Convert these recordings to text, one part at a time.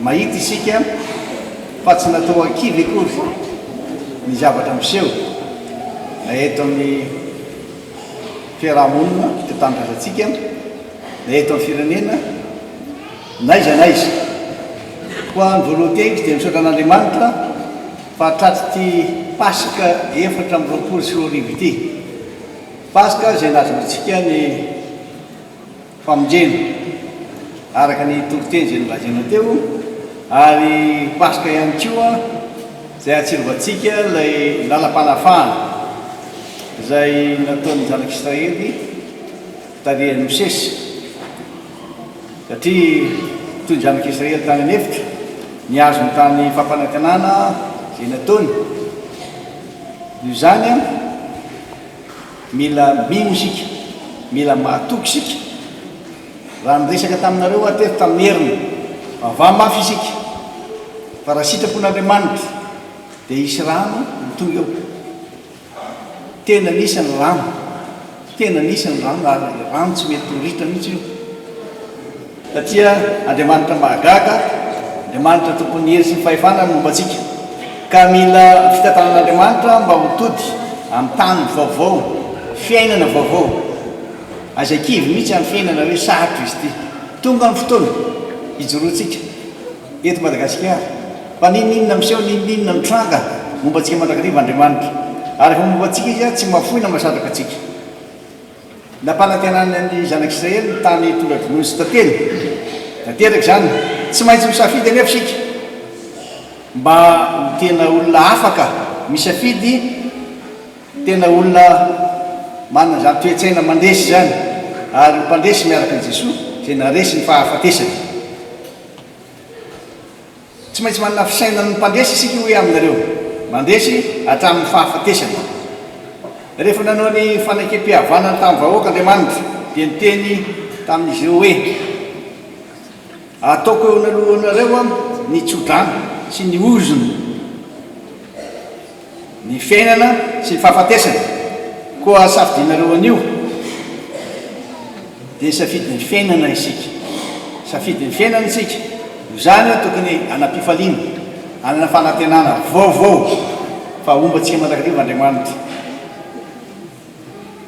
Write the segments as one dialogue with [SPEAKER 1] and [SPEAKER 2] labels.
[SPEAKER 1] Mahita isika fa tsy natao ankivy akory ny zavatra miseho na eto amin'ny fiaraha-monina eto an-tanindrazantsika na eto amin'ny firenena n'aiza n'aiza. Koa ny voalohan-teniko dia misaotra an'Andriamanitra fa tratr'ity Paska 2024 ity. Paska izay nahazoantsika ny famonjena, araka ny toriteny izay nolazaina teo, ary Paska ihany koa izay ahatsiarovantsika ilay lalam-panafahana izay nataon'ny zanak'Israely tarihan'i Mosesy, satria toy ny zanak'Israely tany an'efitra, nihazo ny tany fampanantenana izay nataony. Noho izany, Mila mino isika, mila mahatoky isika. Raha niresaka taminareo aho teto tamin'ny heriny, vavaha mafy isika fa raha sitrapon'Andriamanitra dia hisy rano ho tonga eo. Tena nisy ny rano, tena nisy ny rano ary rano tsy mety ho ritra mihitsy io. Satria Andriamanitra mahagaga, Andriamanitra tompon'ny hery sy ny fahefana no momba antsika. Ka mila fitantanan'Andriamanitra mba ho tody amin'ny tany vaovao, fiainana vaovao. Aza kivy mihitsy amin'ny fiainana hoe sarotra izy ity. Tonga ny fotoana hijoroantsika eto Madagasikara. Fa n'inon'inona miseho, n'inon'inona mitranga, momba antsika mandrakariva Andriamanitra. Ary rehefa momba antsika Izy, tsy mahafoy na mahasatraka antsika. Nampanantenana ny Zanak'Israely ny tany tondra-dronono sy tantely. Tanteraka izany. Tsy maintsy misafidy anefa isika mba ho tena olona afaka misafidy, tena olona manana izany toe-tsaina mandresy izany, ary ho mpandresy miaraka amin'i Jesoa izay naharesy ny fahafatesana. Tsy maintsy manana fisainan'ny mpandresy isika hoy aho aminareo, mandresy hatramin'ny fahafatesana. Rehefa nanao ny fanekempihavanany tamin'ny vahoaka Andriamanitra dia niteny tamin'izy ireo hoe, Ataoko eo analohanareo ny tsodrano sy ny ozona. Ny fiainana sy ny fahafatesana. Koa safidinareo anio dia nisafidy ny fiainana isika. Nisafidy ny fiainana isika. Noho izany tokony hanam-pifaliana, hanana fanantenana vaovao fa homba antsika mandrakariva Andriamanitra.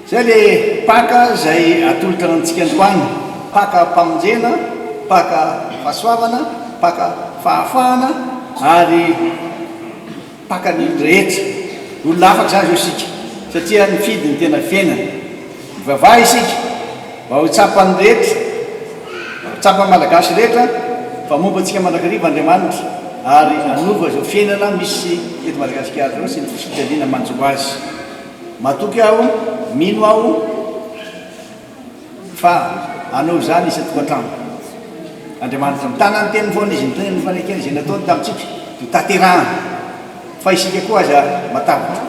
[SPEAKER 1] Izay le Paka izay atolotra antsika androany, Paka mpamonjena, Paka fahasoavana, Paka fahafahana ary Paka ny rehetra. Olona afaka izany izao isika satria nifidy ny tena fiainana. Mivavaha isika mba ho tsapan'ny rehetra, mba ho tsapan'ny Malagasy rehetra fa momba antsika mandrakariva Andriamanitra ary hanova izao fiainana misy eto Madagasikara izao sy ny fijaliana manjo azy. Matoky aho, mino aho fa hanao izany isan-tokantrano. Andriamanitra mitana ny teniny foana Izy, ny fanekena izay nataony tamintsika dia tanterahany. Fa isika koa aza matahotra.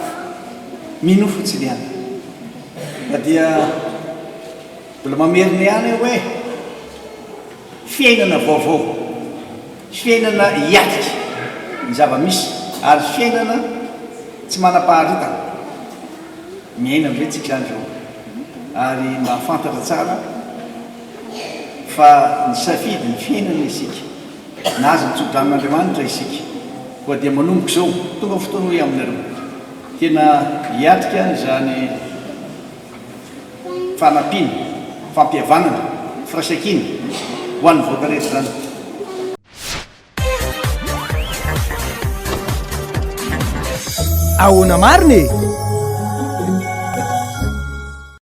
[SPEAKER 1] Minoa fotsiny ihany. Na dia mbola mamerina ihany aho hoe fiainana vaovao, fiainana hiatrika ny zava-misy ary fiainana Tsy manam-paharetana. Miaina amin'izay tsika izany izao ary mahafantatra tsara fa nisafidy ny fiainana isika. Nahazo ny tso-dranon'Andriamanitra isika. Koa dia manomboka izao, tonga fotoana hoy aho aminareo, tena hiatrika izany fanampiana, fampihavanana, firaisankina ho an'ny vahoaka rehetra izany.
[SPEAKER 2] Ahoana marina e?